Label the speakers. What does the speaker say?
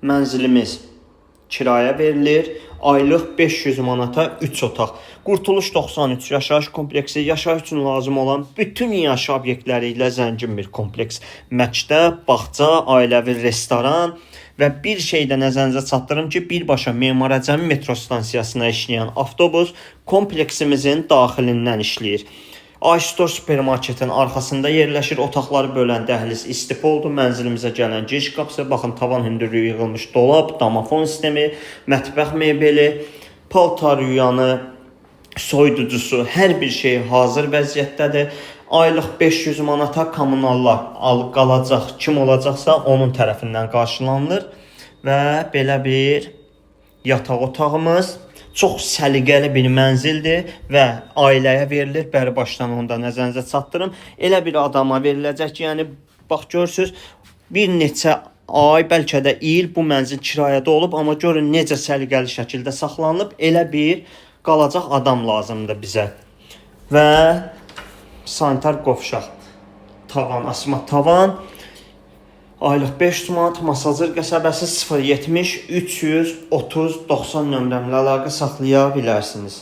Speaker 1: Mənzilimiz kirayə verilir. Aylıq 500 manata 3 otaq. Qurtuluş 93 yaşayış kompleksi yaşayış üçün lazım olan bütün yaşayış obyektləri ilə zəngin bir kompleks. Məktəb, bağça, ailəvi restoran və bir şey də nəzərinizə çatdırım ki, birbaşa Memar Əcəmi metro stansiyasına işləyən avtobus kompleksimizin daxilindən işləyir. iStore supermarketin arxasında yerləşir. Otaqları bölən dəhliz istifoldur. Mənzilimizə gələn giriş qapısı, baxın tavan hündürlüyü yığılmış dolab, damafon sistemi, mətbəx mebeli, paltar yuyanı, soyuducusu, hər bir şey hazır vəziyyətdədir. Aylıq 500 manata kommunallar al qalacaq, kim olacaqsa onun tərəfindən qarşılanılır və belə bir yataq otağımız çox səliqəli bir mənzildir və ailəyə verilir. Bəri başdan onu da nəzərinizə çatdırım. Elə bir adama veriləcək ki, yəni bax görürsüz, bir neçə ay, bəlkə də il bu mənzil kirayədə olub, amma görün necə səliqəli şəkildə saxlanılıb. Elə bir qalacaq adam lazımdır bizə. Və sanitar qovşaq, tavan, asma tavan. Aylıq 500 manat, Masazır qəsəbəsi 070 330 90 nömrəmlə əlaqə saxlaya bilərsiniz.